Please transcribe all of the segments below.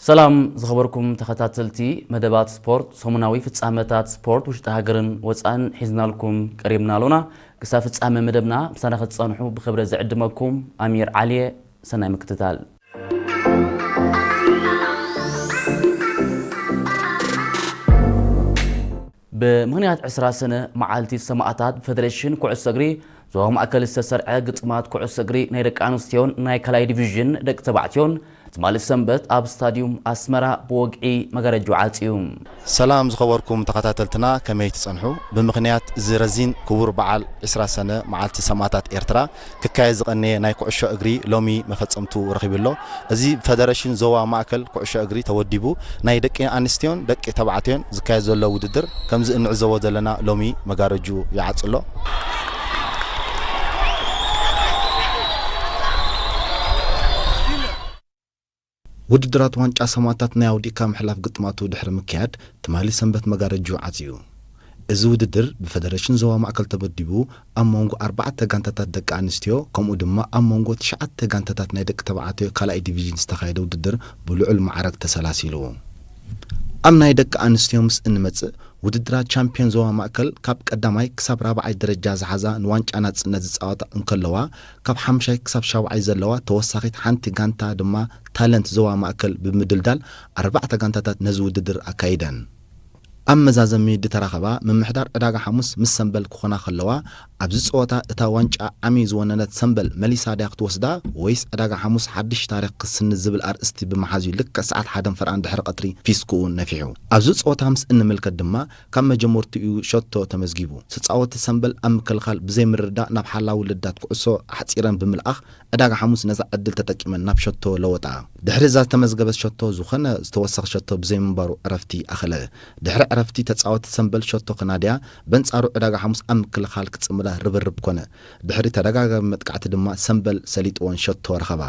ሰላም ዝኸበርኩም ተኸታተልቲ መደባት ስፖርት፣ ሰሙናዊ ፍጻመታት ስፖርት ውሽጢ ሃገርን ወጻእን ሒዝናልኩም ቀሪብና ኣሎና። ክሳብ ፍጻመ መደብና ምሳና ክትጸንሑ ብኽብረት ዝዕድመኩም ኣሚር ዓሊየ። ሰናይ ምክትታል። ብምኽንያት ዕስራ ሰነ መዓልቲ ሰማእታት ብፌደሬሽን ኩዕሶ እግሪ ዞባ ማእከል ዝተሰርዐ ግጥማት ኩዕሶ እግሪ ናይ ደቂ ኣንስትዮን ናይ ካልኣይ ዲቪዥን ደቂ ተባዕትዮን ትማሊ ሰንበት ኣብ ስታድዩም ኣስመራ ብወግዒ መጋረጅኡ ዓጽዩ። ሰላም ዝኸበርኩም ተኸታተልትና፣ ከመይ ትጸንሑ? ብምኽንያት እዚ ረዚን ክቡር በዓል ዕስራ ሰነ መዓልቲ ሰማእታት ኤርትራ ክካየድ ዝቐነየ ናይ ኩዕሾ እግሪ ሎሚ መፈጸምቱ ረኺቡ ኣሎ። እዚ ብፈደረሽን ዞባ ማእከል ኩዕሾ እግሪ ተወዲቡ ናይ ደቂ ኣንስትዮን ደቂ ተባዕትዮን ዝካየድ ዘሎ ውድድር ከምዚ እንዕዘቦ ዘለና ሎሚ መጋረጅኡ ይዓጽ ኣሎ። ውድድራት ዋንጫ ሰማእታት ናይ ኣውዲእካ ምሕላፍ ግጥማቱ ድሕሪ ምክያድ ትማሊ ሰንበት መጋረጅኡ ዓጽዩ። እዚ ውድድር ብፈደረሽን ዞባ ማእከል ተወዲቡ ኣብ መንጎ ኣርባዕተ ጋንታታት ደቂ ኣንስትዮ ከምኡ ድማ ኣብ መንጎ ትሽዓተ ጋንታታት ናይ ደቂ ተባዕትዮ ካልኣይ ዲቪዥን ዝተኻየደ ውድድር ብልዑል ማዕረግ ተሰላሲሉ። ኣብ ናይ ደቂ ኣንስትዮ ምስ እንመጽእ ውድድራት ቻምፒዮን ዞባ ማእከል ካብ ቀዳማይ ክሳብ ራብዓይ ደረጃ ዝሓዛ ንዋንጫ ናጽነት ዝጻወታ እንከለዋ ካብ ሓምሻይ ክሳብ ሻውዓይ ዘለዋ ተወሳኺት ሓንቲ ጋንታ ድማ ታለንት ዞባ ማእከል ብምድልዳል ኣርባዕተ ጋንታታት ነዚ ውድድር ኣካይደን። ኣብ መዛዘሚ ድተራኸባ ምምሕዳር ዕዳጋ ሓሙስ ምስ ሰምበል ክኾና ከለዋ ኣብዚ ጸወታ እታ ዋንጫ ዓሚ ዝወነነት ሰምበል መሊሳ ድያ ክትወስዳ ወይስ ዕዳጋ ሓሙስ ሓድሽ ታሪኽ ክስንድ ዝብል ኣርእስቲ ብምሓዝ እዩ ልክዕ ሰዓት ሓደን ፈርቓን ድሕሪ ቀትሪ ፊስክኡ ነፊሑ። ኣብዚ ጸወታ ምስ እንምልከት ድማ ካብ መጀመርትኡ ሸቶ ተመዝጊቡ። ተጻወቲ ሰምበል ኣብ ምክልኻል ብዘይምርድዳእ ናብ ሓላዊ ልዳት ኩዕሶ ኣሕጺረን ብምልኣኽ ዕዳጋ ሓሙስ ነዛ ዕድል ተጠቂመን ናብ ሸቶ ለወጣ። ድሕሪ እዛ ዝተመዝገበት ሸቶ ዝኾነ ዝተወሰኸ ሸቶ ብዘይምንባሩ ዕረፍቲ ኣኸለ። ድሕሪ ዕረፍቲ ተጻወቲ ሰምበል ሸቶ ክናድያ በንጻሩ ዕዳጋ ሓሙስ ኣብ ምክልኻል ክጽምዳ ርብርብ ኮነ። ድሕሪ ተደጋጋሚ መጥቃዕቲ ድማ ሰምበል ሰሊጥወን ሸቶ ረኸባ።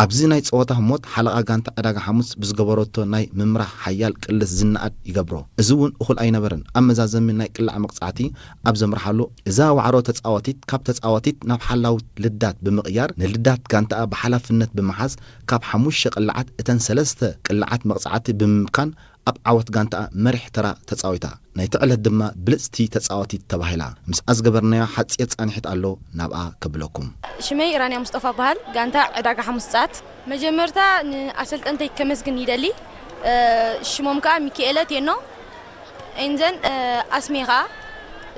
ኣብዚ ናይ ጸወታ ህሞት ሓለቓ ጋንታ ዕዳጋ ሓሙስ ብዝገበረቶ ናይ ምምራሕ ሓያል ቅልስ ዝነኣድ ይገብሮ። እዚ እውን እኹል ኣይነበረን። ኣብ መዛዘሚ ናይ ቅላዕ መቕጻዕቲ ኣብ ዘምርሓሉ እዛ ዋዕሮ ተጻዋቲት ካብ ተጻዋቲት ናብ ሓላዊት ልዳት ብምቕያር ንልዳት ጋንታኣ ብሓላፍነት ብምሓዝ ካብ ሓሙሽተ ቅላዓት እተን ሰለስተ ቅላዓት መቕጻዕቲ ብምምካን ኣብ ዓወት ጋንታኣ መሪሕ ተራ ተጻዊታ። ናይቲ ዕለት ድማ ብልጽቲ ተጻዋቲት ተባሂላ። ምስኣ ዝገበርናዮ ሓጺር ጻንሒት ኣሎ ናብኣ ከብለኩም። ሽመይ ኢራንያ ሙስጠፋ በሃል፣ ጋንታ ዕዳጋ ሓሙስ ጻት። መጀመርታ ንኣሰልጠንተይ ከመስግን ይደሊ። ሽሞም ከኣ ሚካኤለ ቴኖ፣ ኤንዘን ኣስሜ ከኣ።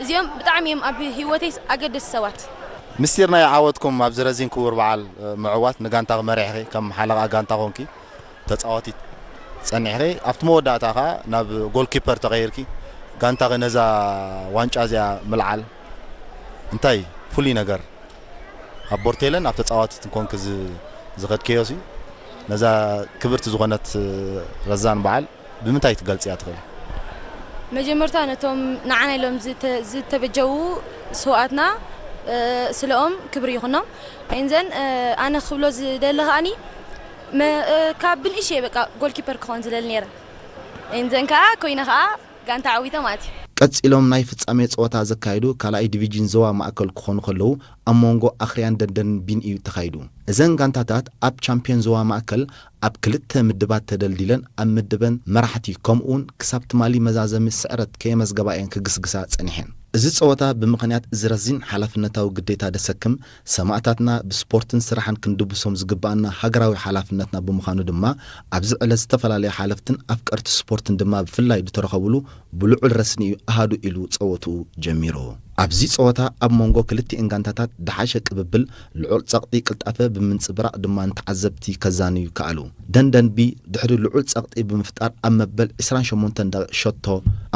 እዚኦም ብጣዕሚ እዮም ኣብ ህይወተይ ኣገደስቲ ሰባት። ምስጢር ናይ ዓወትኩም ኣብዚ ረዚን ክቡር በዓል ምዕዋት ንጋንታ መሪሕኺ ከም ሓለቓ ጋንታ ኮንኪ ተጻዋቲት ጸኒሕኺ ኣብቲ መወዳእታ ከኣ ናብ ጎልኪፐር ተቐይርኪ ጋንታኺ ነዛ ዋንጫ እዚኣ ምልዓል እንታይ ፍሉይ ነገር ኣብ ቦርቴለን ኣብ ተጻዋቲትን ኮንኪ ዝ-፣ ዝኸድክዮሲ ነዛ ክብርቲ ዝኾነት ረዛን በዓል ብምንታይ ትገልጽያ ትኽእሊ? መጀመርታ ነቶም ንዓና ኢሎም ዝተ-፣ ዝተበጀዉ ስውኣትና፣ እ፣ ስለኦም ክብሪ ይኹኖም። ኤንዘን፣ እ፣ ኣነ ክብሎ ዝደሊ ከኣኒ፣ መ-፣ እ፣ ካብ ብንእሽተይ በቃ ጎልኪፐር ክኾን ዝደሊ ነይረ። ኤንዘን ከኣ ኮይነ ከኣ ጋንታ ዓዊተ ማለት እዩ። ቀጺሎም ናይ ፍጻሜ ጸወታ ዘካየዱ ካልኣይ ዲቪዥን ዞባ ማእከል ክኾኑ ከለዉ፣ ኣብ መንጎ ኣኽርያን ደንደንቢን እዩ ተኻይዱ። እዘን ጋንታታት ኣብ ቻምፒዮን ዞባ ማእከል ኣብ ክልተ ምድባት ተደልዲለን ኣብ ምድበን መራሕቲ ከምኡውን ክሳብ ትማሊ መዛዘሚ ስዕረት ከየመዝገባ እየን ክግስግሳ ጸኒሐን። እዚ ጸወታ ብምኽንያት እዚ ረዚን ሓላፍነታዊ ግዴታ ደሰክም ሰማእታትና ብስፖርትን ስራሕን ክንድብሶም ዝግባኣና ሃገራዊ ሓላፍነትና ብምዃኑ ድማ ኣብዚ ዕለት ዝተፈላለዩ ሓለፍትን ኣፍቀርቲ ስፖርትን ድማ ብፍላይ ዝተረኸብሉ ብልዑል ረስኒ'ዩ ኣሃዱ ኢሉ ጸወትኡ ጀሚሩ። ኣብዚ ጸወታ ኣብ መንጎ ክልቲኤን ጋንታታት ድሓሸ ቅብብል፣ ልዑል ጸቕጢ ቅልጣፈ ብምንጽብራቕ ድማ ንተዓዘብቲ ከዛንዩ ከኣሉ። ደንደንቢ ድሕሪ ልዑል ጸቕጢ ብምፍጣር ኣብ መበል ዕስራን ሸሞንተን ደቂቕ ሸቶ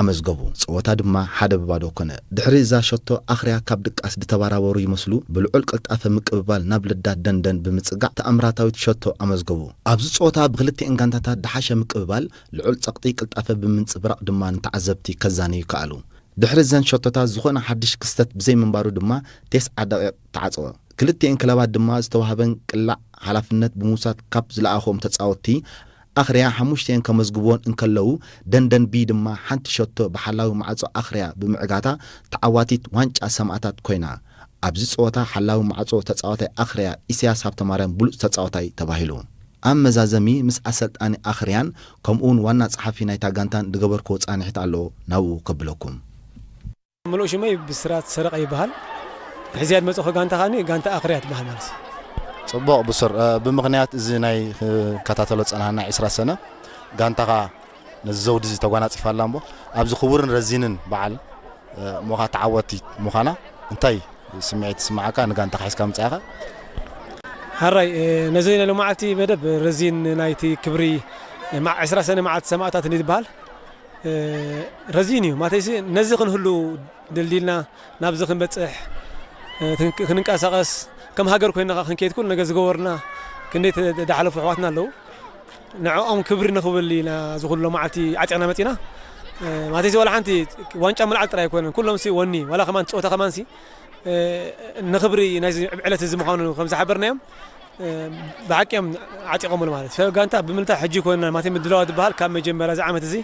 ኣመዝገቡ። ጸወታ ድማ ሓደ ብባዶ ኮነ። ድሕሪ እዛ ሸቶ ኣኽርያ ካብ ድቃስ ዝተባራበሩ ይመስሉ ብልዑል ቅልጣፈ ምቅብባል ናብ ልዳት ደንደን ብምጽጋዕ ተኣምራታዊት ሸቶ ኣመዝገቡ። ኣብዚ ጸወታ ብክልቲኤን ጋንታታት ድሓሸ ምቅብባል ልዑል ጸቕጢ ቅልጣፈ ብምንጽብራቕ ድማ ንተዓዘብቲ ከዛንዩ ከኣሉ። ድሕሪ እዘን ሸቶታት ዝኾነ ሓድሽ ክስተት ብዘይምንባሩ ድማ ተስዓ ደቂቕ ተዓጸወ። ክልቲኤን ክለባት ድማ ዝተዋህበን ቅላዕ ሓላፍነት ብምውሳድ ካብ ዝለኣኹዎም ተጻወትቲ ኣኽርያ ሓሙሽቲኤን ከመዝግብወን እንከለዉ፣ ደንደን ቢ ድማ ሓንቲ ሸቶ ብሓላዊ ማዕጾ ኣኽርያ ብምዕጋታ ተዓዋቲት ዋንጫ ሰማእታት ኮይና። ኣብዚ ጸወታ ሓላዊ ማዕጾ ተጻዋታይ ኣኽርያ ኢሳያስ ሃብተማርያም ብሉጽ ተጻዋታይ ተባሂሉ። ኣብ መዛዘሚ ምስ ኣሰልጣኒ ኣኽርያን ከምኡውን ዋና ጸሓፊ ናይታ ጋንታን ዝገበርክዎ ጻንሒት ኣሎ፣ ናብኡ ከብለኩም። ምሉእ ሽመይ ብስራት ሰረቐ ይበሃል። ሕዝያ ዝመጽእኹ ጋንታ ከኣኒ ጋንታ ኣኽርያ ትበሃል ማለት እዩ። ጽቡቕ ብሱር፣ እ፣ ብምኽንያት እዚ ናይ፣ እ፣ ከታተሎ ጸናሕና ዕስራ ሰነ ጋንታኻ ነዚ ዘውዲ እዚ ተጓናጺፋ ኣላ እምቦ፣ ኣብዚ ክቡርን ረዚንን በዓል፣ እ፣ እሞኻ ተዓወቲ ምዃና እንታይ ስምዒት ይስምዓካ? ንጋንታኻ ሒዝካ ምጽኣኻ? ሓራይ፣ እ፣ ነዚ ናይ ሎማዓልቲ መደብ ረዚን ናይቲ ክብሪ፣ እ፣ መዓ-፣ ዕስራ ሰነ መዓልቲ ሰማእታት እንዲ ዝበሃል፣ እ፣ ረዚን እዩ። ማለተይሲ ነዚ ክንህሉ ደልዲልና ናብዚ ክንበጽሕ፣ እ፣ ክንቅ-፣ ክንንቀሳቐስ፣ ከም ሃገር ኮይንና ክንከይድ ኩሉ ነገር ዝገበሩና ክንደይ ተ-፣ ዝሓለፉ ኣሕዋትና ኣለዉ። ንዕኦም ክብሪ ንኽብል ኢና እዚ ኩሉ መዓልቲ ዓጢቕና መጺና። እ፣ ማለተይሲ ዋላ ሓንቲ ዋንጫ ምልዓል ጥራይ ኣይኮነን። ኩሎምሲ ወኒ፣ ዋላ ከማን ጸወታ ከማንሲ፣ እ፣ ንኽብሪ ናይዚ ዕለት እዚ ምዃኑ ከም ዝሓበርናዮም፣ እ፣ ብሓቂ እዮም ዓጢቖምሉ ማለት እዩ። ሰብ ጋንታ ብምልታይ ሕጂ ኮይንና ማለት እዩ፣ ምድላዋት ዝበሃል ካብ መጀመርያ እዚ ዓመት እዚ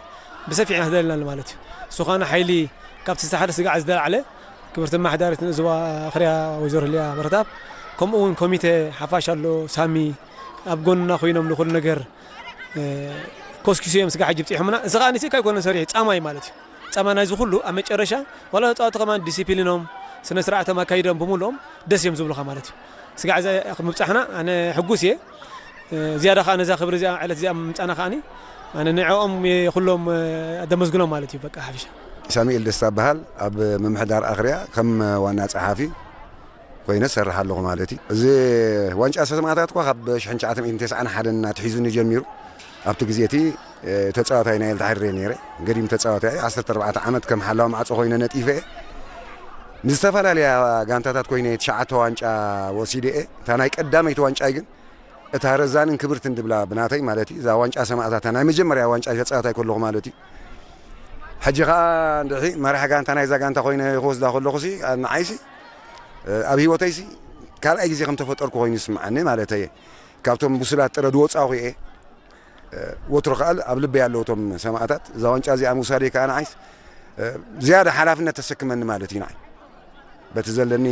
ብሰፊሕ ኢና ተደሊና ማለት እዩ። እሱ ኸኣ ሓይሊ ካብቲ ዝተሓደ ስጋዕ ዝተላዕለ ክብርቲ ኣመሓዳሪት ንዞባ ኣኽርያ ወይዘሮ ህልያ በረታብ፣ ከምኡ እውን ኮሚቴ ሓፋሽ ኣሎ፣ ሳሚ ኣብ ጎንና ኮይኖም ንኹሉ ነገር፣ እ፣ ኮስኪሶም ስጋዕ ሕጂ ብፂሖምና። እዚ ኸኣ ንስካ ኣይኮነን ሰሪሑ፣ ጻማ እዩ ማለት እዩ። ጻማ ናይዚ ኩሉ ኣብ መጨረሻ ዋላ ተጻወቲ ከማን ዲሲፕሊኖም፣ ስነ ስርዓቶም ኣካይዶም ብምሉኦም ደስ እዮም ዝብሉኻ ማለት እዩ። ስጋዕ እዚ ምብጻሕና ኣነ ሕጉስ እየ። እ፣ ዝያዳ ኸኣ ነዛ ክብሪ እዚኣ፣ ዕለት እዚኣ ምምጻእና ኸኣኒ ኣነ ንዕኦም እየ ኩሎም፣ እ፣ ኣደመስግኖም ማለት እዩ። በቃ ሓፊሻ። ሳሙኤል ደስታ እበሃል። ኣብ ምምሕዳር ኣኽርያ ከም ዋና ጸሓፊ ኮይነ ዝሰርሕ ኣለኹ ማለት እዩ። እዚ ዋንጫ ሰማእታት እኳ ካብ ሽሕን ትሽዓተ ሚእትን ተስዓን ሓደን ኣትሒዙ ንጀሚሩ ኣብቲ ግዜ እቲ፣ እ፣ ተጻዋታይ ናይ ኤልታሕሪር እየ ነይረ። ገዲም ተጻዋታይ እየ። ዓሰርተ ኣርባዕተ ዓመት ከም ሓላዊ ማዕጾ ኮይነ ነጢፈ እየ። ምስ ዝተፈላለያ ጋንታታት ኮይነ ትሽዓተ ዋንጫ ወሲደ እየ። እታ ናይ ቀዳመይቲ ዋንጫይ ግን እታ ረዛንን ክብርትን ድብላ ብናተይ ማለት እዩ። እዛ ዋንጫ ሰማእታታ ናይ መጀመርያ ዋንጫ ተጻዋታይ ከለኹ ማለት እዩ። ሕጂ ኸኣ እንድሒ መራሕ ጋንታ ናይዛ ጋንታ ኮይነ ክወስዳ ከለኹሲ፣ ንዓይሲ፣ እ፣ ኣብ ህይወተይሲ ካልኣይ ግዜ ከም ተፈጠርኩ ኮይኑ ይስምዓኒ ማለት እየ። ካብቶም ብሱላት ጥረ ዝወጻኹ እየ። እ፣ ወትሩ ከኣ ኣብ ልበይ ኣለዉ እቶም ሰማእታት። እዛ ዋንጫ እዚኣ ምውሳደይ ከኣ ንዓይስ፣ እ፣ ዝያዳ ሓላፍነት ተሰክመኒ ማለት እዩ ንዓይ። በቲ ዘለኒ፣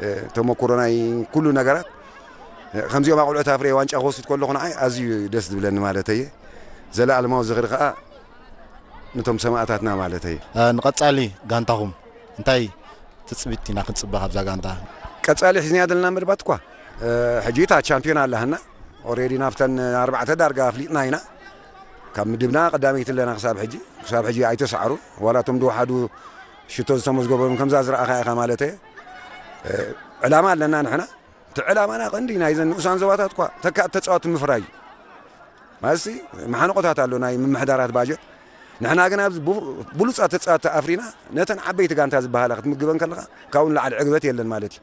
እ፣ ተመኩሮ ናይ ኩሉ ነገራት፣ እ፣ ከምዚኦም ኣቑልዑት ኣፍርየ ዋንጫ ክወስድ ከለኹ ንዓይ ኣዝዩ ደስ ዝብለኒ ማለት እየ። ዘለኣለማዊ ዝኽሪ ከኣ ነቶም ሰማእታትና ማለት እየ። እ፣ ንቐጻሊ ጋንታኹም እንታይ ትጽቢት ኢና ክንጽበ ካብዛ ጋንታ? ቀጻሊ ሒዝናያ ዘለና መደባት እኳ፣ እ፣ ሕጂ እታ ቻምፒዮን ኣላህና። ኦሬዲ ናብተን ኣርባዕተ ዳርጋ ኣፍሊጥና ኢና። ካብ ምድብና ቀዳመይቲ ኣለና ክሳብ ሕጂ። ክሳብ ሕጂ ኣይተሳዕሩን። ዋላ እቶም ዝወሓዱ ሽቶ ዝተመዝገበሎም ከምዛ ዝረኣኻ ኢኻ ማለት እየ። እ፣ ዕላማ ኣለና ንሕና። እቲ ዕላማና ቀንዲ ናይዘን ንኡሳን ዞባታት እኳ ተካእቲ ተጻወቲ ምፍራይ እዩ። ማለትሲ መሓንቆታት ኣሎ ናይ ምምሕዳራት ባጀት። ንሕና ግን ኣብዚ ቡ-፣ ብሉጻት ተጻወቲ ኣፍሪና ነተን ዓበይቲ ጋንታ ዝበሃላ ክትምግበን ከለኻ ካብኡ ንላዕሊ ዕግበት የለን ማለት እዩ።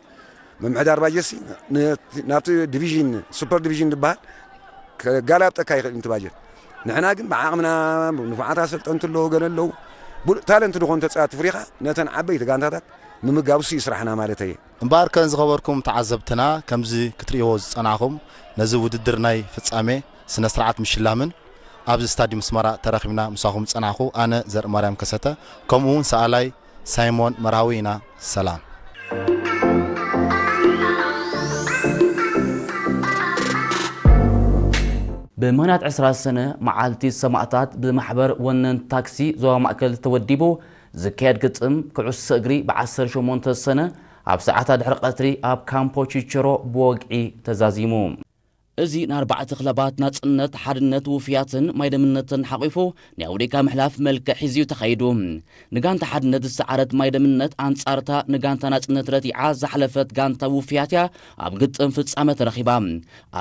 ምምሕዳር ባጀትሲ ን-፣ ናብቲ ዲቪዥን፣ ሱፐር ዲቪዥን ዝበሃል ከጋላብጠካ ይኽእል እዩ እቲ ባጀት። ንሕና ግን ብዓቕምና ንፉዓት ኣሰልጠንቲ ኣለዉ፣ ገለ ኣለዉ። ብሉ-፣ ታለንት ዝኾኑ ተጻወቲ ፍሪኻ ነተን ዓበይቲ ጋንታታት ምምጋብ እሱ እዩ ስራሕና ማለት እየ። እምበኣርከ ዝኸበርኩም ተዓዘብትና፣ ከምዚ ክትርእይዎ ዝጸናሕኩም ነዚ ውድድር ናይ ፍጻሜ ስነ ስርዓት ምሽላምን ኣብዚ ስታድዩም ኣስመራ ተረኺብና ምሳኹም ዝጸናሕኩ ኣነ ዘርእማርያም ከሰተ፣ ከምኡ እውን ሰኣላይ ሳይሞን መርሃዊ ኢና። ሰላም። ብምኽንያት ዕስራ ሰነ መዓልቲ ሰማእታት ብማሕበር ወነንቲ ታክሲ ዞባ ማእከል ተወዲቡ ዝካየድ ግጥም ኩዕሶ እግሪ ብ ዓሰርተ ሸሞንተ ሰነ ኣብ ሰዓታት ድሕሪ ቀትሪ ኣብ ካምፖ ቺቸሮ ብወግዒ ተዛዚሙ። እዚ ንኣርባዕተ ክለባት ናጽነት፣ ሓድነት፣ ውፍያትን ማይደምነትን ሓቂፉ ናይ ኣውዴካ ምሕላፍ መልክዕ ሒዙ እዩ ተኻይዱ። ንጋንታ ሓድነት ዝሰዓረት ማይደምነት ኣንጻርታ ንጋንታ ናጽነት ረቲዓ ዝሓለፈት ጋንታ ውፍያት እያ ኣብ ግጥም ፍጻመ ተረኺባ።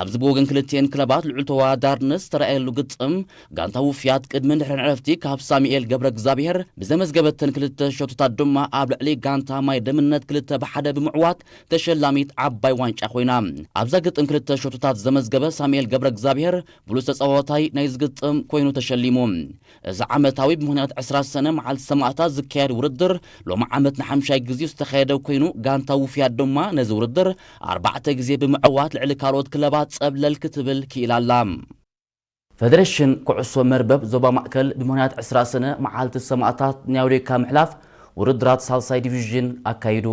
ኣብዚ ብወገን ክልቲኤን ክለባት ልዑል ተወዳዳርነት ዝተረኣየሉ ግጥም፣ ጋንታ ውፍያት ቅድሚ ድሕሪን ዕረፍቲ ካብ ሳሙኤል ገብረ እግዚኣብሔር ብዘመዝገበተን ክልተ ሸቶታት ድማ ኣብ ልዕሊ ጋንታ ማይ ደምነት ክልተ ብሓደ ብምዕዋት ተሸላሚት ዓባይ ዋንጫ ኮይና። ኣብዛ ግጥም ክልተ ሸቶታት ዘመዝገበ ሳሙኤል ገብረ እግዚኣብሔር ብሉጽ ተጻዋታይ ናይዚ ግጥም ኮይኑ ተሸሊሙ። እዚ ዓመታዊ ብምኽንያት ዕስራ ሰነ መዓልቲ ሰማእታት ዝካየድ ውድድር ሎሚ ዓመት ንሓምሻይ ግዜ ዝተኻየደ ኮይኑ፣ ጋንታ ውፍያት ድማ ነዚ ውድድር ኣርባዕተ ግዜ ብምዕዋት ልዕሊ ካልኦት ክለባት ጸብለል ክትብል ክኢላ ኣላ። ፈደሬሽን ኩዕሶ መርበብ ዞባ ማእከል ብምኽንያት ዕስራ ሰነ መዓልቲ ሰማእታት ናይ ኣውዴካ ምሕላፍ ውድድራት ሳልሳይ ዲቪዥን ኣካይዱ።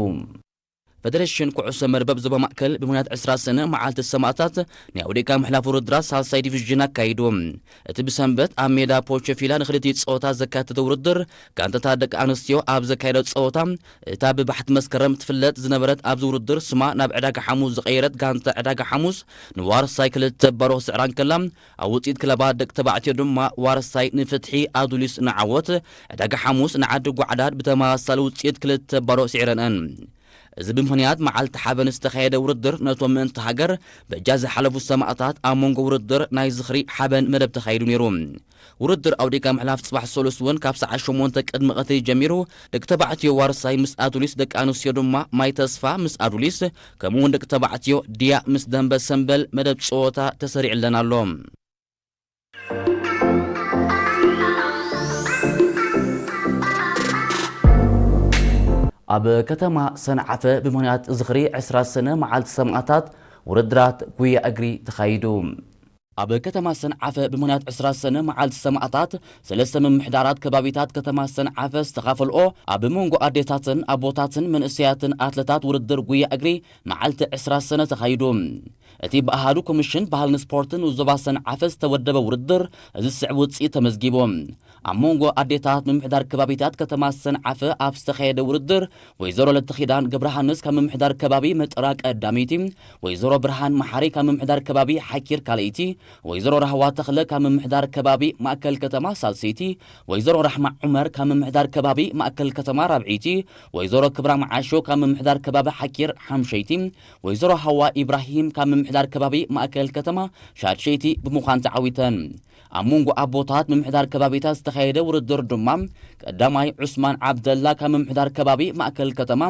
ፈደሬሽን ኩዕሶ መርበብ ዞባ ማእከል ብምኽንያት ዕስራ ሰነ መዓልቲ ሰማእታት ናይ ኣውዲእካ ምሕላፍ ውድድራት ሳልሳይ ዲቪዥን ኣካይዱ። እቲ ብሰንበት ኣብ ሜዳ ፖቸፊላ ንክልቲኡ ጸወታ ዘካተተ ውድድር ጋንታታት ደቂ ኣንስትዮ ኣብ ዘካየዶ ጸወታ እታ ብባሕቲ መስከረም ትፍለጥ ዝነበረት ኣብዚ ውድድር ስማ ናብ ዕዳጋ ሓሙስ ዝቐየረት ጋንታ ዕዳጋ ሓሙስ ንዋርሳይ ክልተ ባሮ ስዕራ እንከላ ኣብ ውጽኢት ክለባት ደቂ ተባዕትዮ ድማ ዋርሳይ ንፍትሒ ኣዱሊስ ንዓወት ዕዳጋ ሓሙስ ንዓዲ ጓዕዳድ ብተመሳሳሊ ውጽኢት ክልተ ባሮ ስዒረንአን። እዚ ብምኽንያት መዓልቲ ሓበን ዝተኻየደ ውድድር ነቶም ምእንቲ ሃገር በጃ ዝሓለፉ ሰማእታት ኣብ መንጎ ውድድር ናይ ዝኽሪ ሓበን መደብ ተኻይዱ ነይሩ። ውድድር ኣውዲካ ምሕላፍ ጽባሕ ሰሉስ እውን ካብ ሰዓት ሸሞንተ ቅድሚ ቀትሪ ጀሚሩ ደቂ ተባዕትዮ ዋርሳይ ምስ ኣዱሊስ ደቂ ኣንስትዮ ድማ ማይ ተስፋ ምስ ኣዱሊስ ከምኡ እውን ደቂ ተባዕትዮ ድያ ምስ ደንበ ሰምበል መደብ ጸወታ ተሰሪዕለን ኣሎ። ኣብ ከተማ ሰንዓፈ ብምኽንያት ዝኽሪ ዕስራ ሰነ መዓልቲ ሰማእታት ውድድራት ጉያ እግሪ ተኻይዱ። ኣብ ከተማ ሰንዓፈ ብምኽንያት ዕስራ ሰነ መዓልቲ ሰማእታት ሰለስተ ምምሕዳራት ከባቢታት ከተማ ሰንዓፈ ዝተኻፈልኦ ኣብ መንጎ ኣዴታትን ኣቦታትን መንእሰያትን ኣትለታት ውድድር ጉያ እግሪ መዓልቲ ዕስራ ሰነ ተኻይዱ። እቲ ብኣሃዱ ኮሚሽን ባህልን ስፖርትን ዞባ ሰንዓፈ ዝተወደበ ውድድር እዚ ዝስዕብ ውፅኢት ተመዝጊቡ። ኣብ መንጎ ኣዴታት ምምሕዳር ከባቢታት ከተማ ሰንዓፈ ኣብ ዝተኻየደ ውድድር ወይዘሮ ለተኺዳን ገብረሃንስ ካብ ምምሕዳር ከባቢ መጠራ ቀዳመይቲ፣ ወይዘሮ ብርሃን መሓሪ ካብ ምምሕዳር ከባቢ ሓኪር ካልኣይቲ፣ ወይዘሮ ራህዋ ተኽለ ካብ ምምሕዳር ከባቢ ማእከል ከተማ ሳልሰይቲ፣ ወይዘሮ ራሕማ ዑመር ካብ ምምሕዳር ከባቢ ማእከል ከተማ ራብዐይቲ፣ ወይዘሮ ክብራ መዓሾ ካብ ምምሕዳር ከባቢ ሓኪር ሓምሸይቲ፣ ወይዘሮ ሃዋ ኢብራሂም ካብ ምምሕዳር ከባቢ ማእከል ከተማ ሻድሸይቲ ብምዃን ተዓዊተን። ኣብ መንጎ ኣቦታት ምምሕዳር ከባቢታት ዝተኻየደ ውድድር ድማ ቀዳማይ ዑስማን ዓብደላ ካብ ምምሕዳር ከባቢ ማእከል ከተማ፣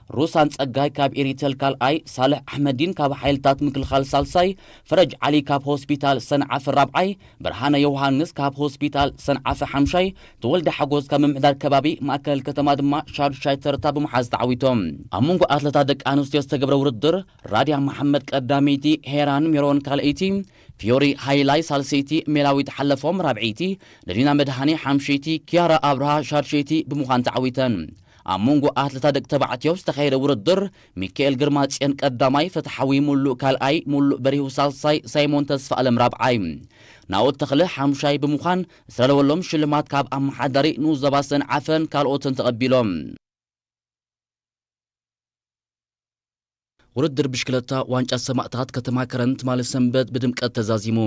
ሩሳን ጸጋይ ካብ ኤሪተል ካልኣይ፣ ሳልሕ ኣሕመዲን ካብ ሓይልታት ምክልኻል ሳልሳይ፣ ፈረጅ ዓሊ ካብ ሆስፒታል ሰንዓፈ ራብዓይ፣ ብርሃነ ዮሃንስ ካብ ሆስፒታል ሰንዓፈ ሓምሻይ፣ ተወልደ ሓጎስ ካብ ምምሕዳር ከባቢ ማእከል ከተማ ድማ ሻዱሻይ ተርታ ብምሓዝ ተዓዊቶም። ኣብ መንጎ ኣትለታት ደቂ ኣንስትዮ ዝተገብረ ውድድር ራድያ መሓመድ ቀዳመይቲ፣ ሄራን ሜሮን ካልኣይቲ፣ ፊዮሪ ሃይላይ ሳልሰይቲ፣ ሜላዊት ሓለፎም ራብዐይቲ፣ ደሊና መድሃኔ ሓምሸይቲ፣ ኪያራ ኣብርሃ ሻድሸይቲ ብምዃን ተዓዊተን። ኣብ መንጎ ኣትለታት ደቂ ተባዕትዮ ዝተኻየደ ውድድር ሚካኤል ግርማጽዮን ቀዳማይ፣ ፍትሓዊ ሙሉእ ካልኣይ፣ ሙሉእ በሪሁ ሳልሳይ፣ ሳይሞን ተስፋ ኣለም ራብዓይ፣ ናኦድ ተኽለ ሓምሻይ ብምዃን ዝተዳለወሎም ሽልማት ካብ ኣመሓዳሪ ንኡስ ዞባ ሰንዓፈን ካልኦትን ተቐቢሎም። ውድድር ብሽክለታ ዋንጫ ሰማእታት ከተማ ከረን ትማሊ ሰንበት ብድምቀት ተዛዚሙ።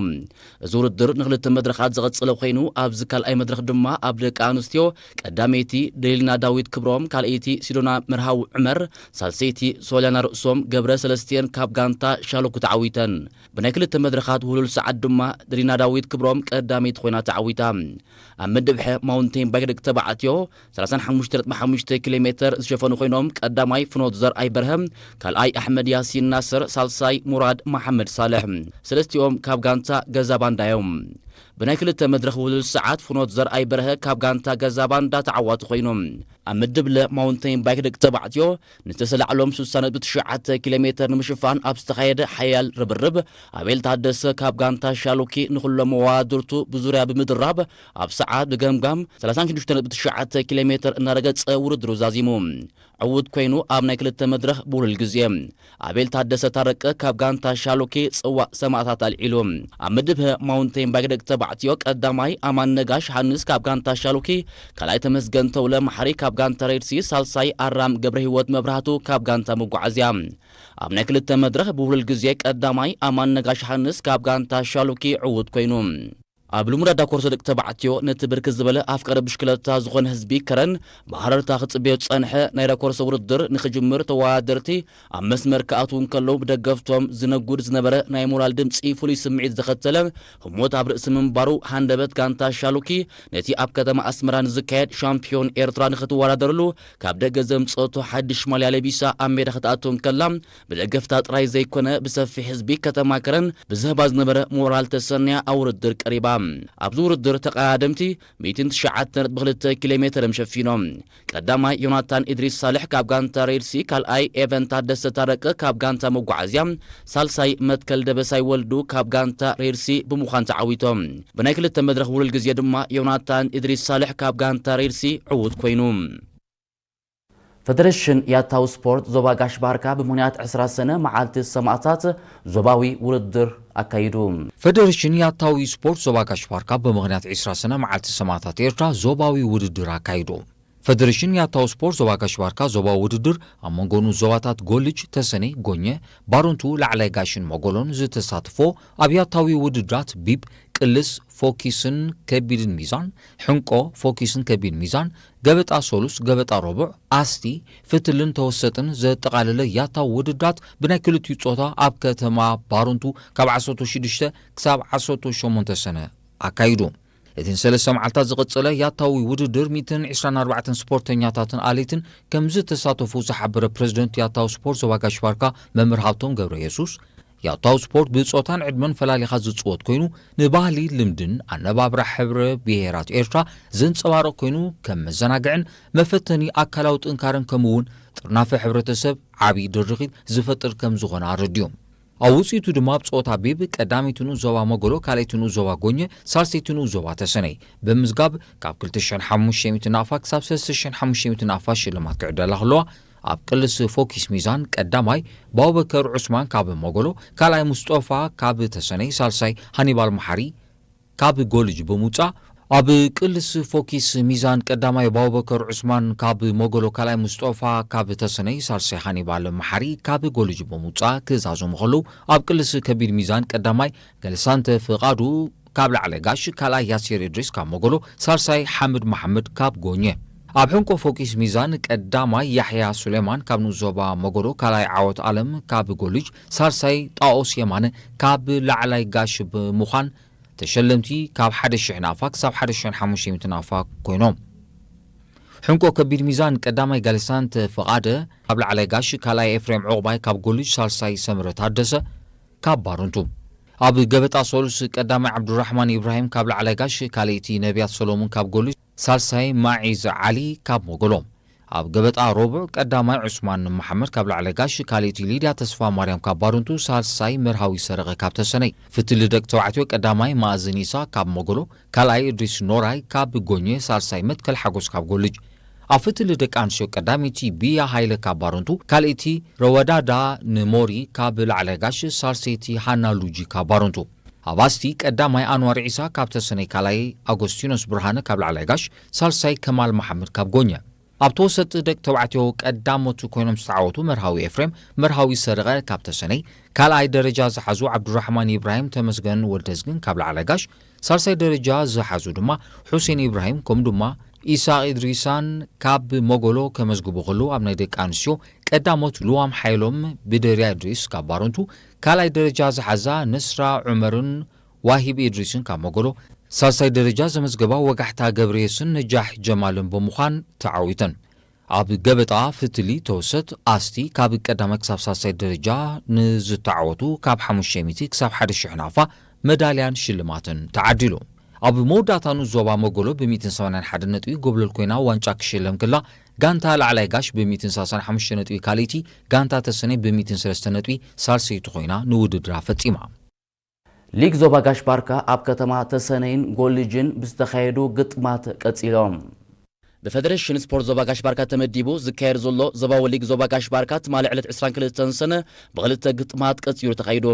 እዚ ውድድር ንክልተ መድረኻት ዝቐጸለ ኮይኑ ኣብዚ ካልኣይ መድረኽ ድማ ኣብ ደቂ ኣንስትዮ ቀዳመይቲ ደሊና ዳዊት ክብሮም፣ ካልኣይቲ ሲዶና መርሃዊ ዑመር፣ ሳልሰይቲ ሶልያና ርእሶም ገብረ ሰለስቲኤን ካብ ጋንታ ሻሎኩ ተዓዊተን። ብናይ ክልተ መድረኻት ውህሉል ሰዓት ድማ ደሊና ዳዊት ክብሮም ቀዳመይቲ ኮይና ተዓዊታ። ኣብ ምድብ ሐ ማውንቴን ባይክ ደቂ ተባዕትዮ ሰላሳን ሓሙሽተ ነጥቢ ሓሙሽተ ኪሎ ሜትር ዝሸፈኑ ኮይኖም ቀዳማይ ፍኖት ዘርኣይ በርሀ፣ ካልኣይ ኣሕመድ ያሲን ናስር፣ ሳልሳይ ሙራድ መሓመድ ሳልሕ፣ ሰለስቲኦም ካብ ጋንታ ገዛ ባንዳ እዮም። ብናይ ክልተ መድረኽ ውህሉል ሰዓት ፍኖት ዘርኣይ በርሀ ካብ ጋንታ ገዛ ባንዳ ተዓዋቲ ኮይኑ። ኣብ ምድብ ለ ማውንቴን ባይክ ደቂ ተባዕትዮ ንዝተሰላዕሎም ስሳ ነጥቢ ትሽዓተ ኪሎ ሜትር ንምሽፋን ኣብ ዝተኻየደ ሓያል ርብርብ ኣቤል ታደሰ ካብ ጋንታ ሻሉኪ ንኹሎም መዋድርቱ ብዙርያ ብምድራብ ኣብ ሰዓት ብገምጋም ሰላሳን ሽዱሽተ ነጥቢ ትሽዓተ ኪሎ ሜትር እናረገጸ ውድድሩ ዛዚሙ። ዕዉት ኮይኑ ኣብ ናይ ክልተ መድረኽ ብውህሉል ግዜ ኣቤል ታደሰ ታረቀ ካብ ጋንታ ሻሉኪ ጽዋእ ሰማእታት ኣልዒሉ። ኣብ ምድብ ሀ ማውንቴን ባይክ ደቂ ተባዕትዮ ቀዳማይ ኣማን ነጋሽ ሃንስ ካብ ጋንታ ሻሉኪ፣ ካልኣይ ተመስገን ተውለ ማሕሪ ካብ ጋንታ ሬድሲ፣ ሳልሳይ ኣራም ገብረ ህይወት መብራህቱ ካብ ጋንታ መጓዓዝያ። ኣብ ናይ ክልተ መድረኽ ብውህሉል ግዜ ቀዳማይ ኣማን ነጋሽ ሃንስ ካብ ጋንታ ሻሉኪ ዕዉት ኮይኑ። ኣብ ልሙድ ኣዳ ኮርሶ ደቂ ተባዕትዮ ነቲ ብርክት ዝበለ ኣፍቃሪ ብሽክለታ ዝኾነ ህዝቢ ከረን ብሃረርታ ክጽበዮ ዝጸንሐ ናይ ዳኮርሶ ውድድር ንኽጅምር ተወዳደርቲ ኣብ መስመር ክኣትዉ እንከለዉ ብደገፍቶም ዝነጉድ ዝነበረ ናይ ሞራል ድምጺ ፍሉይ ስምዒት ዘኸተለ ህሞት ኣብ ርእሲ ምንባሩ ሃንደበት ጋንታ ሻሉኪ ነቲ ኣብ ከተማ ኣስመራ ንዝካየድ ሻምፒዮን ኤርትራ ንኽትወዳደርሉ ካብ ደገ ዘምጸቶ ሓድሽ ማልያ ለቢሳ ኣብ ሜዳ ክትኣቱ እንከላ ብደገፍታ ጥራይ ዘይኮነ ብሰፊሕ ህዝቢ ከተማ ከረን ብዝህባ ዝነበረ ሞራል ተሰንያ ኣብ ውድድር ቀሪባ። ኣብዚ ውድድር ተቐዳደምቲ ሚእትን ትሽዓተ ነጥቢ ክልተ ኪሎ ሜትር እዮም ሸፊኖም። ቀዳማይ ዮናታን ኢድሪስ ሳልሕ ካብ ጋንታ ሬድሲ፣ ካልኣይ ኤቨን ታደሰ ታረቀ ካብ ጋንታ መጓዓዝያ፣ ሳልሳይ መትከል ደበሳይ ወልዱ ካብ ጋንታ ሬድሲ ብምዃን ተዓዊቶም። ብናይ ክልተ መድረኽ ውህሉል ግዜ ድማ ዮናታን ኢድሪስ ሳልሕ ካብ ጋንታ ሬድሲ ዕዉት ኮይኑ። ፈደሬሽን ያታዊ ስፖርት ዞባ ጋሽ ባርካ ብምኽንያት ዕስራ ሰነ መዓልቲ ሰማእታት ዞባዊ ውድድር ኣካይዱ። ፈደሬሽን ያታዊ ስፖርት ዞባ ጋሽ ባርካ ብምኽንያት ዕስራ ሰነ መዓልቲ ሰማእታት ኤርትራ ዞባዊ ውድድር ኣካይዱ። ፈደሬሽን ያታዊ ስፖርት ዞባ ጋሽ ባርካ ዞባዊ ውድድር ኣብ መንጎ ንኡስ ዞባታት ጎልጅ፣ ተሰነይ፣ ጎኘ፣ ባሮንቱ፣ ላዕላይ ጋሽን መጎሎን ዝተሳትፎ ኣብ ያታዊ ውድድራት ቢብ፣ ቅልስ፣ ፎኪስን ከቢድን ሚዛን፣ ሕንቆ፣ ፎኪስን ከቢድ ሚዛን፣ ገበጣ ሶሉስ፣ ገበጣ ረቡዕ፣ ኣስቲ፣ ፍትልን ተወሰጥን ዘጠቓለለ ያታዊ ውድድራት ብናይ ክልቲኡ ጾታ ኣብ ከተማ ባሮንቱ ካብ ዓሰርተ ሽዱሽተ ክሳብ ዓሰርተ ሸሞንተ ሰነ ኣካይዱ። እቲ ንሰለስተ መዓልታት ዝቐጸለ ያታዊ ውድድር ሚእትን ዕስራን ኣርባዕተን ስፖርተኛታትን ኣለይትን ከም ዝተሳተፉ ዝሓበረ ፕረዚደንት ያታዊ ስፖርት ዞባ ጋሽ ባርካ መምህር ሃብቶም ገብረ የሱስ፣ ያታዊ ስፖርት ብጾታን ዕድመን ፈላሊኻ ዝጽወት ኮይኑ፣ ንባህሊ፣ ልምድን ኣነባብራ ሕብረ ብሄራት ኤርትራ ዘንጸባርቕ ኮይኑ፣ ከም መዘናግዕን መፈተኒ ኣካላዊ ጥንካረን ከምኡ'ውን ጥርናፈ ሕብረተሰብ ዓቢ ድርኺት ዝፈጥር ከም ዝኾነ ኣረዲኦም። ኣብ ውጽኢቱ ድማ ኣብ ጸወታ ቢብ ቀዳመይቲ ንኡስ ዞባ መጎሎ፣ ካልኣይቲ ንኡስ ዞባ ጎኘ፣ ሳልሰይቲ ንኡስ ዞባ ተሰነይ ብምዝጋብ ካብ ክልተ ሽሕን ሓሙሽተ ሚእትን ናቕፋ ክሳብ ሰለስተ ሽሕን ሓሙሽተ ሚእትን ናቕፋ ሽልማት ክዕደላ ከለዋ፣ ኣብ ቅልስ ፎኪስ ሚዛን ቀዳማይ ብኣቡበከር ዑስማን ካብ መጎሎ፣ ካልኣይ ሙስጦፋ ካብ ተሰነይ፣ ሳልሳይ ሃኒባል መሓሪ ካብ ጎልጅ ብምውጻእ፣ ኣብ ቅልስ ፎኪስ ሚዛን ቀዳማይ ብኣቡበከር ዑስማን ካብ መጎሎ፣ ካልኣይ ሙስጦፋ ካብ ተሰነይ፣ ሳልሳይ ሃኒባል መሓሪ ካብ ጎልጅ ብምውጻእ ክዛዘሙ ከለዉ፣ ኣብ ቅልስ ከቢድ ሚዛን ቀዳማይ ገልሳንተ ፍቓዱ ካብ ላዕለ ጋሽ፣ ካልኣይ ያሲር እድሪስ ካብ መጎሎ፣ ሳልሳይ ሓምድ መሓመድ ካብ ጎኘ። ኣብ ሕንቆ ፎኪስ ሚዛን ቀዳማይ ያሕያ ሱሌማን ካብ ንኡስ ዞባ መጎሎ፣ ካልኣይ ዓወት ኣለም ካብ ጎልጅ፣ ሳልሳይ ጣኦስ የማነ ካብ ላዕላይ ጋሽ ብምዃን ተሸለምቲ ካብ ሓደ ሽሕ ናቕፋ ክሳብ ሓደ ሽሕን ሓሙሽተ ሚእትን ናቕፋ ኮይኖም። ሕንቆ ከቢድ ሚዛን ቀዳማይ ጋልሳንተ ፍቓደ ካብ ላዕላይ ጋሽ፣ ካልኣይ ኤፍሬም ዑቕባይ ካብ ጎልጅ፣ ሳልሳይ ሰምረ ታደሰ ካብ ባርንቱ። ኣብ ገበጣ ሶሉስ ቀዳማይ ዓብዱራሕማን ኢብራሂም ካብ ላዕላይ ጋሽ፣ ካልኣይቲ ነቢያት ሰሎሙን ካብ ጎልጅ፣ ሳልሳይ ማዒዝ ዓሊ ካብ ሞጎሎ። ኣብ ገበጣ ሮቡዕ ቀዳማይ ዑስማን መሓመድ ካብ ላዕላይ ጋሽ፣ ካልኣይቲ ሊድያ ተስፋ ማርያም ካብ ባርንቱ፣ ሳልሳይ መርሃዊ ሰረቐ ካብ ተሰነይ። ፍትሊ ደቂ ተባዕትዮ ቀዳማይ ማእዝን ኢሳ ካብ ሞጎሎ፣ ካልኣይ እድሪስ ኖራይ ካብ ጎኘ፣ ሳልሳይ መትከል ሓጎስ ካብ ጎልጅ። ኣብ ፍትሊ ደቂ ኣንስትዮ ቀዳመይቲ ቢያ ሃይለ ካብ ባርንቱ፣ ካልኣይቲ ረወዳዳ ንሞሪ ካብ ላዕላይ ጋሽ፣ ሳልሰይቲ ሃና ሉጂ ካብ ባርንቱ። ኣብ ኣስቲ ቀዳማይ ኣንዋር ዒሳ ካብ ተሰነይ፣ ካልኣይ ኣጎስቲኖስ ብርሃነ ካብ ላዕላይ ጋሽ፣ ሳልሳይ ከማል መሓመድ ካብ ጎኘ። ኣብ ተወሰጥቲ ደቂ ተባዕትዮ ቀዳሞት ኮይኖም ዝተዓወቱ መርሃዊ ኤፍሬም፣ መርሃዊ ሰረቐ ካብ ተሰነይ፣ ካልኣይ ደረጃ ዝሓዙ ዓብዱራሕማን ኢብራሂም፣ ተመስገን ወልደዝግን ካብ ላዕላይ ጋሽ፣ ሳልሳይ ደረጃ ዝሓዙ ድማ ሑሴን ኢብራሂም ከምኡ ድማ ኢሳቕ ኢድሪሳን ካብ ሞጎሎ ከመዝግቡ ከለዉ፣ ኣብ ናይ ደቂ ኣንስትዮ ቀዳሞት ልዋም ሓይሎም ብደርያ ኢድሪስ ካብ ባረንቱ፣ ካልኣይ ደረጃ ዝሓዛ ነስራ ዑመርን ዋሂብ ኢድሪስን ካብ ሞጎሎ፣ ሳልሳይ ደረጃ ዘመዝገባ ወጋሕታ ገብረየስን ነጃሕ ጀማልን ብምዃን ተዓዊተን። ኣብ ገበጣ ፍትሊ ተወሰት ኣስቲ ካብ ቀዳማይ ክሳብ ሳልሳይ ደረጃ ንዝተዓወቱ ካብ ሓሙሽተ ሚእቲ ክሳብ ሓደ ሽሕ ናቕፋ መዳልያን ሽልማትን ተዓዲሉ። ኣብ መወዳእታ ንኡስ ዞባ ሞጎሎ ብ ሚእትን ሰማንያን ሓደን ነጥቢ ጎብለል ኮይና ዋንጫ ክሽለም ከላ፣ ጋንታ ላዕላይ ጋሽ ብ ሚእትን ሰላሳን ሓሙሽተ ነጥቢ ካልኣይቲ፣ ጋንታ ተሰነይ ብ ሚእትን ሰለስተ ነጥቢ ሳልሰይቲ ኮይና ንውድድራ ፈጺማ። ሊግ ዞባ ጋሽ ባርካ ኣብ ከተማ ተሰነይን ጎልጅን ብዝተኻየዱ ግጥማት ቀጺሎም። ብፈደሬሽን ስፖርት ዞባ ጋሽ ባርካ ተመዲቡ ዝካየድ ዘሎ ዞባዊ ሊግ ዞባ ጋሽ ባርካ ትማሊ ዕለት ዕስራን ክልተን ሰነ ብኽልተ ግጥማት ቀጺሉ ተኻይዱ።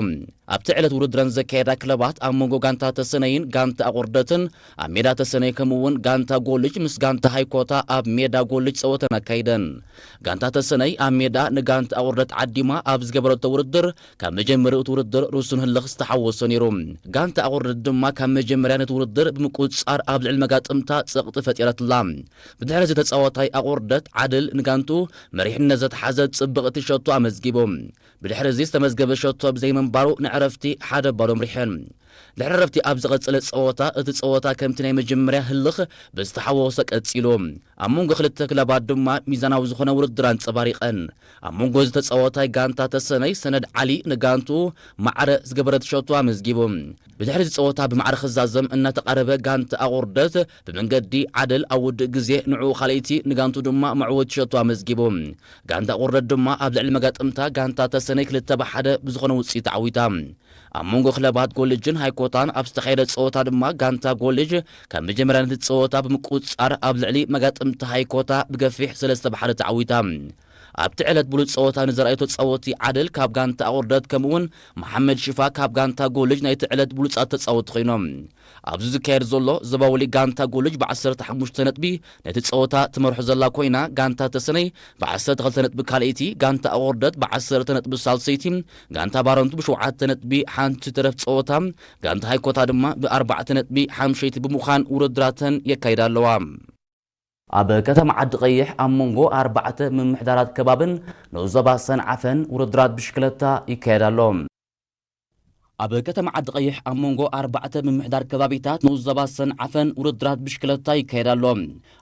ኣብቲ ዕለት ውድድረን ዘካየዳ ክለባት ኣብ መንጎ ጋንታ ተሰነይን ጋንታ ኣቑርደትን ኣብ ሜዳ ተሰነይ ከምኡ እውን ጋንታ ጎልጅ ምስ ጋንታ ሃይኮታ ኣብ ሜዳ ጎልጅ ጸወተን ኣካይደን። ጋንታ ተሰነይ ኣብ ሜዳ ንጋንታ ኣቑርደት ዓዲማ ኣብ ዝገበረቶ ውድድር ካብ መጀመርያ እቲ ውድድር ርሱን ህልኽ ዝተሓወሶ ነይሩ። ጋንታ ኣቑርደት ድማ ካብ መጀመርያ ነቲ ውድድር ብምቁጽጻር ኣብ ልዕሊ መጋጥምታ ጸቕጢ ፈጢረትላ። ብድሕሪ እዚ ተጻዋታይ ኣቑርደት ዓድል ንጋንቱ መሪሕነት ዘትሓዘ ጽብቕቲ ሸቶ ኣመዝጊቡ። ብድሕሪ እዚ ዝተመዝገበ ሸቶ ብዘይምንባሩ ንዕረፍቲ ሓደ ባዶ ኣምሪሐን። ድሕሪ ዕረፍቲ ኣብ ዝቐጸለ ጸወታ፣ እቲ ጸወታ ከምቲ ናይ መጀመርያ ህልኽ ብዝተሓወሶ ቀጺሉ። ኣብ መንጎ ክልተ ክለባት ድማ ሚዛናዊ ዝኾነ ውድድር ኣንጸባሪቐን። ኣብ መንጎ እዚ ተጻዋታይ ጋንታ ተሰነይ ሰነድ ዓሊ ንጋንቱ ማዕረ ዝገበረት ሸቶ ኣመዝጊቡ። ብድሕሪ እዚ ጸወታ ብማዕረ ክዛዘም እናተቓረበ ጋንታ ኣቑርደት ብመንገዲ ዓደል ኣብ ውድእ ግዜ ንዕኡ ካልኣይቲ ንጋንቱ ድማ መዕወቲ ሸቶ ኣመዝጊቡ። ጋንታ ኣቑርደት ድማ ኣብ ልዕሊ መጋጥምታ ጋንታ ተሰነይ ክልተ ብ ሓደ ብዝኾነ ውጽኢት ተዓዊታ። ኣብ መንጎ ክለባት ጎልጅን ሃይኮታን ኣብ ዝተኻየደ ጸወታ ድማ ጋንታ ጎልጅ ካብ መጀመርያ ነቲ ጸወታ ብምቁጽጻር ኣብ ልዕሊ መጋጥምቲ ሃይኮታ ብገፊሕ ሰለስተ ብሓደ ተዓዊታ። ኣብቲ ዕለት ብሉጽ ጸወታ ንዘርኣዩ ተጻወቲ ዓድል ካብ ጋንታ ኣቑርደት ከምኡውን መሓመድ ሽፋ ካብ ጋንታ ጎልጅ ናይቲ ዕለት ብሉጻት ተጻወቲ ኮይኖም። ኣብዚ ዝካየድ ዘሎ ዞባዊ ሊግ ጋንታ ጎልጅ ብ15 ነጥቢ ነቲ ጸወታ ትመርሖ ዘላ ኮይና፣ ጋንታ ተሰነይ ብ12 ነጥቢ ካልኣይቲ፣ ጋንታ ኣቑርደት ብ10 ነጥቢ ሳልሰይቲ፣ ጋንታ ባረንቱ ብ7 ነጥቢ ሓንቲ ትረፍ ጸወታ፣ ጋንታ ሃይኮታ ድማ ብ4 ነጥቢ ሓምሸይቲ ብምዃን ውድድራተን የካይዳ ኣለዋ። ኣብ ከተማ ዓዲ ቀይሕ ኣብ መንጎ ኣርባዕተ ምምሕዳራት ከባብን ንኡስ ዞባ ሰንዓፈን ውድድራት ብሽክለታ ይካየድ ኣሎ። ኣብ ከተማ ዓዲ ቀይሕ ኣብ መንጎ ኣርባዕተ ምምሕዳር ከባቢታት ንኡስ ዞባ ሰንዓፈን ውድድራት ብሽክለታ ይካየድ ኣሎ።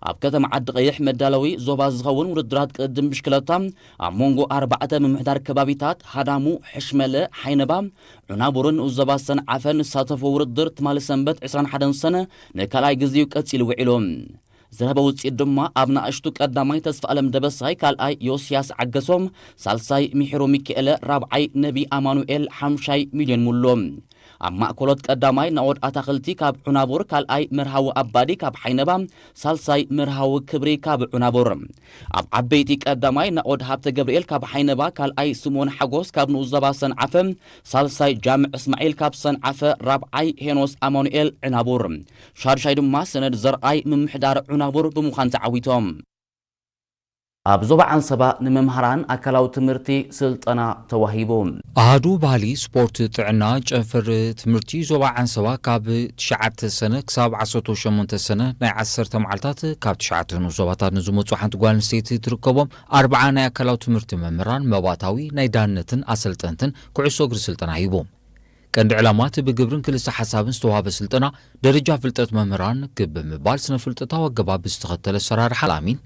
ኣብ ከተማ ዓዲ ቀይሕ መዳለዊ ዞባ ዝኸውን ውድድራት ቅድም ብሽክለታ ኣብ መንጎ ኣርባዕተ ምምሕዳር ከባቢታት ሃዳሙ፣ ሕሽመለ፣ ሓይነባ፣ ዑናቡርን ንኡስ ዞባ ሰንዓፈን ዝሳተፎ ውድድር ትማሊ ሰንበት ዕስራን ሓደን ሰነ ንካልኣይ ግዜኡ ቀጺሉ ውዒሉ። ዝረኸበ ውጽኢት ድማ ኣብ ንኣሽቱ ቀዳማይ ተስፋ ኣለም ደበሳይ፣ ካልኣይ ዮስያስ ዓገሶም፣ ሳልሳይ ሚሒሩ ሚካኤለ፣ ራብዓይ ነቢ ኣማኑኤል፣ ሓምሻይ ሚልዮን ሙሉ። ኣብ ማእከሎት ቀዳማይ ናኦድ ኣታኽልቲ ካብ ዑናቡር፣ ካልኣይ መርሃዊ ኣባዲ ካብ ሓይነባ፣ ሳልሳይ መርሃዊ ክብሪ ካብ ዑናቡር። ኣብ ዓበይቲ ቀዳማይ ናኦድ ሃብተ ገብርኤል ካብ ሓይነባ፣ ካልኣይ ስምኦን ሓጎስ ካብ ንኡስ ዞባ ሰንዓፈ፣ ሳልሳይ ጃምዕ እስማዒል ካብ ሰንዓፈ፣ ራብዓይ ሄኖስ ኣማኑኤል ዕናቡር፣ ሻድሻይ ድማ ሰነድ ዘርኣይ ምምሕዳር ዑናቡር ብምዃን ተዓዊቶም። ኣብ ዞባ ዓንሰባ ንመምሃራን ኣካላዊ ትምህርቲ ስልጠና ተዋሂቡ። ኣሃዱ ባህሊ፣ ስፖርት፣ ጥዕና፣ ጨንፈር ትምህርቲ ዞባ ዓንሰባ ካብ ትሽዓተ ሰነ ክሳብ ዓሰርተ ሸሞንተ ሰነ ናይ ዓሰርተ መዓልታት ካብ ትሽዓተ ንኡስ ዞባታት ንዝመጹ ሓንቲ ጓል ኣንስተይቲ ትርከቦም ኣርብዓ ናይ ኣካላዊ ትምህርቲ መምህራን መባእታዊ ናይ ዳንነትን ኣሰልጠንትን ኩዕሶ እግሪ ስልጠና ሂቡ። ቀንዲ ዕላማ እቲ ብግብርን ክልሰ ሓሳብን ዝተዋህበ ስልጠና ደረጃ ፍልጠት መምህራን ክብ ብምባል ስነ ፍልጠታዊ ኣገባብ ዝተኸተለ ኣሰራርሓ ኣላሚን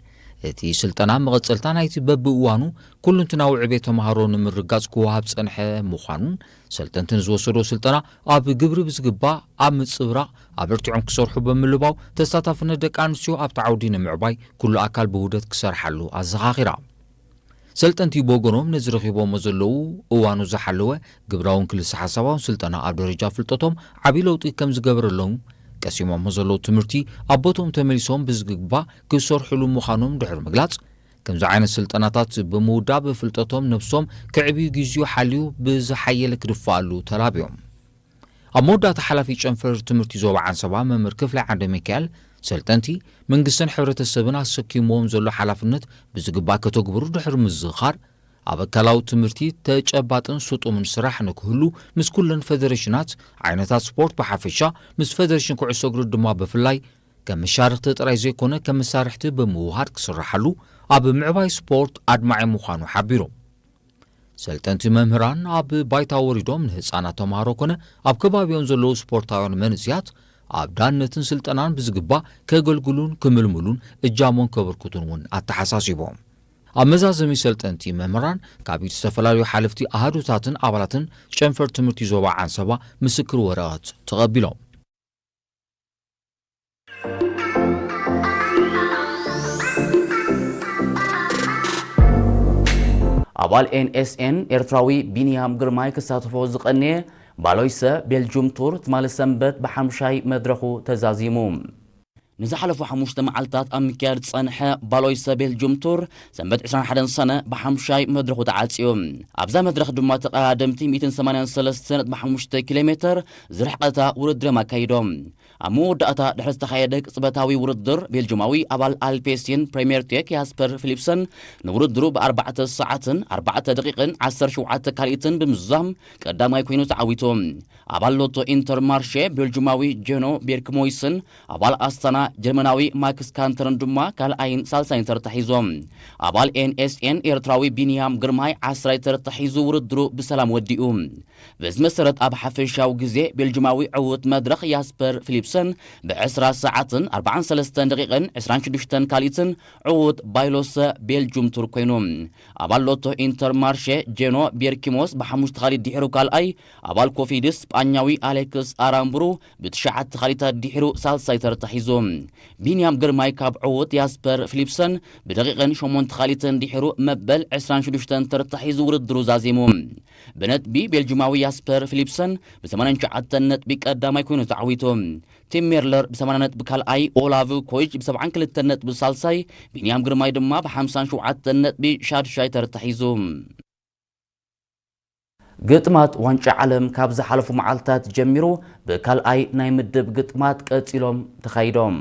እቲ ስልጠና መቐጸልታ ናይቲ በብእዋኑ ኩሉንትናዊ ዕቤት ተምሃሮ ንምርጋጽ ክወሃብ ጸንሐ ምዃኑን ሰልጠንቲ ንዝወሰዶ ስልጠና ኣብ ግብሪ ብዝግባእ ኣብ ምጽብራቕ ኣበርቲዖም ክሰርሑ ብምልባው ተሳታፍነት ደቂ ኣንስትዮ ኣብቲ ዓውዲ ንምዕባይ ኩሉ ኣካል ብውህደት ክሰርሓሉ ኣዘኻኺራ። ሰልጠንቲ ብወገኖም ነዚ ረኺቦሞ ዘለዉ እዋኑ ዝሓለወ ግብራውን ክልሰ ሓሳባውን ስልጠና ኣብ ደረጃ ፍልጠቶም ዓብዪ ለውጢ ከም ዝገበረሎም ቀሲሞሞ ዘለዉ ትምህርቲ ኣብ ቦትኦም ተመሊሶም ብዝግባእ ክሰርሕሉ ምዃኖም ድሕሪ ምግላጽ፣ ከምዚ ዓይነት ስልጠናታት ብምውዳብ ፍልጠቶም ነብሶም ከዕብዩ ግዚኡ ሓልዩ ብዝሓየለ ክድፍኣሉ ተላብዮም። ኣብ መወዳእታ ሓላፊ ጨንፈር ትምህርቲ ዞባ ዓንሰባ መምህር ክፍላይ ዓንደ ሚካኤል ሰልጠንቲ መንግስትን ሕብረተሰብን ኣሰኪምዎም ዘሎ ሓላፍነት ብዝግባእ ከተግብሩ ድሕሪ ምዝኻር ኣብ ኣካላዊ ትምህርቲ ተጨባጥን ስጡምን ስራሕ ንክህሉ ምስ ኩለን ፈደሬሽናት ዓይነታት ስፖርት ብሓፈሻ ምስ ፈደሬሽን ኩዕሶ እግሪ ድማ ብፍላይ ከም መሻርክቲ ጥራይ ዘይኮነ ከም መሳርሕቲ ብምውሃድ ክስራሓሉ ኣብ ምዕባይ ስፖርት ኣድማዒ ምዃኑ ሓቢሮም። ሰልጠንቲ መምህራን ኣብ ባይታ ወሪዶም ንህፃናት ተምሃሮ ኮነ ኣብ ከባቢኦም ዘለዉ ስፖርታውያን መንእስያት ኣብ ዳንነትን ስልጠናን ብዝግባእ ከገልግሉን ክምልምሉን እጃሞን ከበርክቱን እውን ኣተሓሳሲቦም። ኣብ መዛዘሚ ሰልጠንቲ መምህራን ካብ ዝተፈላለዩ ሓለፍቲ ኣሃዱታትን ኣባላትን ጨንፈር ትምህርቲ ዞባ ዓንሰባ ምስክር ወረቐት ተቐቢሎም። ኣባል ኤንኤስኤን ኤርትራዊ ቢንያም ግርማይ ክሳተፎ ዝቐነየ ባሎይሰ ቤልጁም ቱር ትማሊ ሰንበት ብሓምሻይ መድረኹ ተዛዚሙ። ንዝሓለፉ ሓሙሽተ መዓልታት ኣብ ምክያድ ዝጸንሐ ባሎይሰ ቤልጁም ቱር ሰንበት ዕስራን ሓደን ሰነ ብሓምሻይ መድረኹ ተዓጽዩ። ኣብዛ መድረኽ ድማ ተቐዳደምቲ ሚእትን ሰማንያን ሰለስተን ነጥቢ ሓሙሽተ ኪሎ ሜተር ዝርሕቐታ ውድድር እዮም ኣካይዶም። ኣብ መወዳእታ ድሕሪ ዝተኻየደ ቅጽበታዊ ውድድር፣ ቤልጁማዊ ኣባል ኣልፔሲን ፕሬምየር ቴክ ያስፐር ፊሊፕሰን ንውድድሩ ብኣርባዕተ ሰዓትን ኣርባዕተ ደቂቕን ዓሰርተ ሸውዓተ ካልኢትን ብምዝዛም ቀዳማይ ኮይኑ ተዓዊቱ። ኣባል ሎቶ ኢንተርማርሼ ቤልጁማዊ ጀኖ ቤርክሞይስን ኣባል ኣስታና ጀርመናዊ ማክስ ካንተርን ድማ ካልኣይን ሳልሳይን ተርታ ሒዞም። ኣባል ኤንኤስኤን ኤርትራዊ ቢንያም ግርማይ ዓስራይ ተርታ ሒዙ ውድድሩ ብሰላም ወዲኡ። በዚ መሰረት ኣብ ሓፈሻዊ ግዜ ቤልጁማዊ ዕዉት መድረኽ ያስፐር ፊሊፕ ፊሊፕሰን ብ ዕስራ ሰዓትን ኣርባዓን ሰለስተን ደቂቕን ዕስራን ሽዱሽተን ካልኢትን ዕዉት ባይሎሰ ቤልጁም ቱር ኮይኑ። ኣባል ሎቶ ኢንተርማርሼ ጄኖ ቤርኪሞስ ብሓሙሽተ ካልኢት ድሒሩ ካልኣይ፣ ኣባል ኮፊድስ ስጳኛዊ ኣሌክስ ኣራምብሩ ብትሽዓተ ካልኢታት ድሒሩ ሳልሳይ ተርታ ሒዙ። ቢንያም ግርማይ ካብ ዕዉት ያስፐር ፊሊፕሰን ብደቂቕን ሸሞንተ ካልኢትን ድሒሩ መበል ዕስራን ሽዱሽተን ተርታ ሒዙ ውድድሩ ዛዚሙ። ብነጥቢ ቤልጁማዊ ያስፐር ፊሊፕሰን ብ ሰማንያን ትሽዓተን ነጥቢ ቀዳማይ ኮይኑ ተዓዊቱ። ቲም ሜርለር ብ ሰማንያ ነጥቢ ካልኣይ፣ ኦላቭ ኮይች ብ ሰብዓን ክልተን ነጥቢ ሳልሳይ፣ ቢንያም ግርማይ ድማ ብ ሓምሳን ሸውዓተን ነጥቢ ሻድሻይ ተርታ ሒዙ። ግጥማት ዋንጫ ዓለም ካብ ዝሓለፉ መዓልታት ጀሚሩ ብካልኣይ ናይ ምድብ ግጥማት ቀጺሎም ተኻይዶም።